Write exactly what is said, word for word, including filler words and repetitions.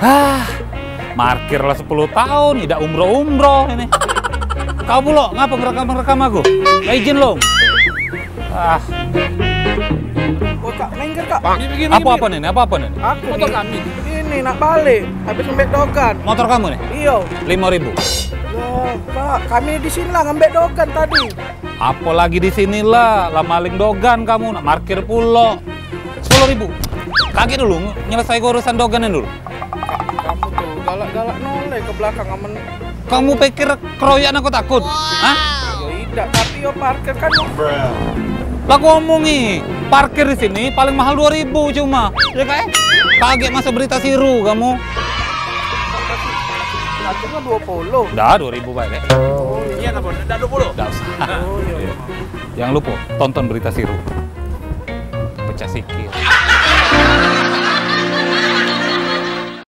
Ah, markir lah sepuluh tahun, idak umroh-umroh ini. Kau pulo, ngapo ngerekam-ngerekam aku? Gak izin lo? Ah. Woi, Kak, minggir, Kak. Apa-apa nih, apa-apa nih? Aku motor nih. Kami. Ini nak balik, habis ngambek dogan. Motor kamu nih? Iyo. Lima ribu. Lah, Pak, kami di sini lah ngambek dogan tadi. Apa lagi di sini lah, lah maling dogan kamu, nak markir pulo. Sepuluh ribu. Kagek dulu, nyelesai urusan dogan ini dulu. Kamu tuh galak-galak noleh ke belakang amen. Kamu pikir keroyokan aku takut? Hah? Yo idak, tapi yo parkir kan. Lah aku omongi, parkir di sini paling mahal dua ribu cuma. Ya kan? Kagek masuk berita siru kamu. Satunya dua puluh. Dah, dua ribu bae, Dek. Oh, iya. Iya, ndak dua puluh? Ndak usah. Oh, iya, iya. Jangan lupa tonton berita siru. Pecah sikit.